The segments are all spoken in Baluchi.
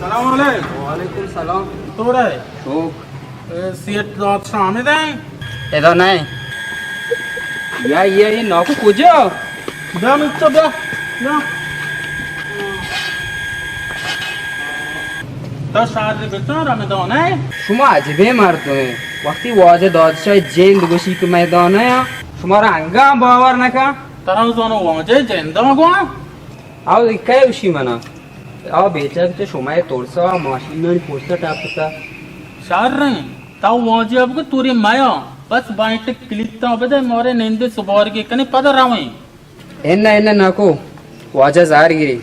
سلام علیکم۔ وعلیکم سلام۔ تو رہے؟ شوق۔ اے، سیٹ داد شاہ آمد ہیں؟ ادا نہیں۔ یا، یا، یہ نوکو کجا؟ بیا مچو، بیا۔ بیا۔ تو شاید بچار ہمیں دانے۔ شما عجبیں مردمے۔ وقتی واجہ دادشاہ جند گوشی کہ میدان ہے، شما را انگا باور نکا۔ ترا زانو واجہ جندا گوا؟ آو کئے اوشی منا؟ آ بیچک چہ شمئے ترسا ماشینانی پشتا ٹپتا۔ شریں، تو واجہ بگو توری میا، بس بائنٹ کلیتا بدے مارے نندے سبارگی کنے پدا رویں۔ انہ انہ نکو، واجہ زار گری۔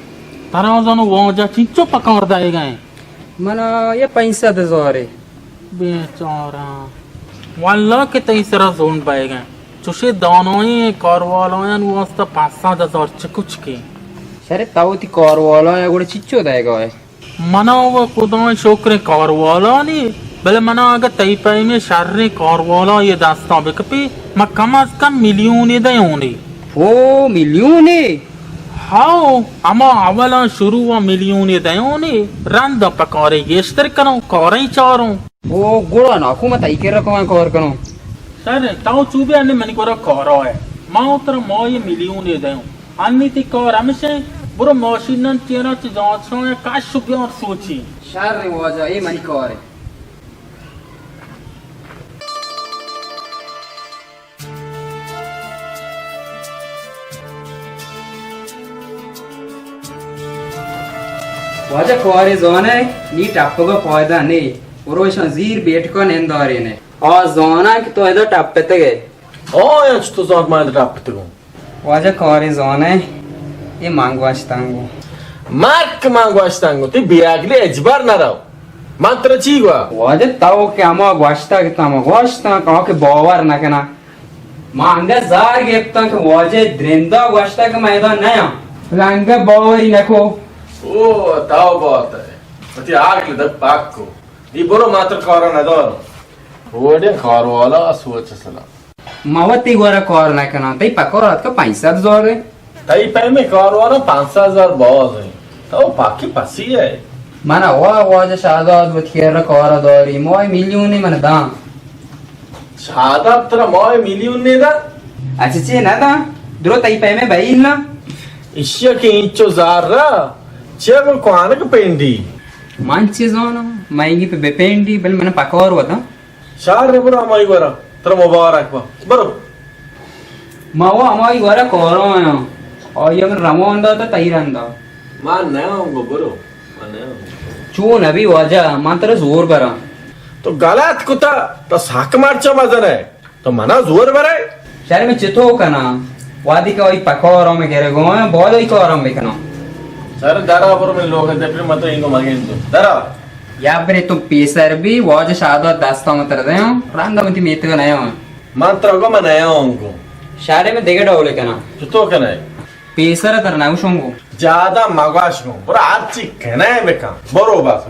ترا زانو واجہ چنچو پکار دائے گئے؟ منا یہ پنچ سد ہزارے۔ بیچارہ۔ واللہ کہ تئی سرا زون بئیگ انت۔ چوشیں دانائیں کاروالایان واسطہ پنچ سد ہزار چکچکے۔ شرے تو وتی کاروالایاں گڑا چچو دئیگا ئے؟ منا و خدائیں شکریں کاروالا نی، بلے منا اگہ تئی پیمیں شریں کاروالا یہ دستاں بکپی، ما کم از کم ملیونے دیونے۔ او ملیونے؟ ہاؤ، ہما اولاں شروع ء ملیونے دیونے، رند ء پہ کارے گیشتر کنوں، کاریں چاروں۔ او گڑا ناکو، ما تئی کرا کماں کار کنوں۔ شر، تو چو بیا نے منی گورا کارا ہے۔ ما ترا ماہ ملیونے دیوں۔ انی تی کار ہمشیں، برو ماشیناں چیرا چہ جانچاں کش و بیار سوچی۔ شر واجہ، اے منی کار ہے۔ واجہ کارے زانئے، نی ٹپگا فائدہ نے، برو اشاں زیر بیٹکا نندارینئے۔ آ زاناں کہ تو ادا ٹپتگئے۔ آ، انچ تو زانت ما ادا ٹپتگوں۔ واجہ کارے زانئے، اے من گوشتنگوں۔ مرک من گوشتنگوں، تی بے عقلی اجبر نہ رو۔ من ترا چی گوا؟ واجہ تو کہ ہما گوشتا کہ تو ہما گوشتا کہ آ کہ باور نہ کنا۔ ما انگت زار گپتاں کہ واجہ درندا گوشتا کہ میدان نیاں۔ بلے انگت باوری نکو۔ او، تو بات ہے۔ وتی عقل دپ پاک کو۔ دی برو ما تر کارا نداروں۔ وڑے کاروالا سوچ سلام۔ ما وتی گورا کار نکناں، تئی پکار آتکا پنچ سد ہزار ہے۔ تئی پیمیں کاروالا پنچ سد ہزار باز ہے۔ تو پاکی پسی ہے۔ من وا واجہ شہداد وتی کرا کارا داری، ماہ ملیونے من داں۔ شہداد ترا ماہ ملیونے دا؟ اچھا چے نہ داں؟ درو تئی پیمیں بئیل نا؟ اشیا کہ اینچو زار را، چے گو کوانک پینڈی؟ من چے زاناں، مئیگی پہ بپینڈی، بل من پکار وتاں۔ شہر ء برو ہمائی گورا، ترا مبارک با۔ برو۔ ما و ہمائی گورا کارا آیاں۔ آئی ء من رمان داتا تئی رندا۔ ما نیاں گو برو۔ ما نیاں گو۔ چون ابھی واجہ، من ترا زور براں۔ تو غلط کتا، تو سک مرچا مزن ہے۔ تو منا زور برے؟ شر میں چتو کناں؟ وادی کہ آئی پکارا میں گرگو ہیں، بعد آئی کارا میں کناں۔ سر درا برو من لوگ دے، پھر مت اینگو مگین تو۔ درا۔ یا برے تو پیسر بھی، واجہ شہداد دستا متر دے ہوں، رندا متی میتگا نیا ہوں۔ من ترا گو من نیا ہوں گو۔ شارے میں دیگہ ڈولے کناں۔ چتو کنے؟ پیسر تر نہ گوشوں گو۔ زیادہ مگواش گو۔ برو ہر چی کنے بکن۔ برو بس۔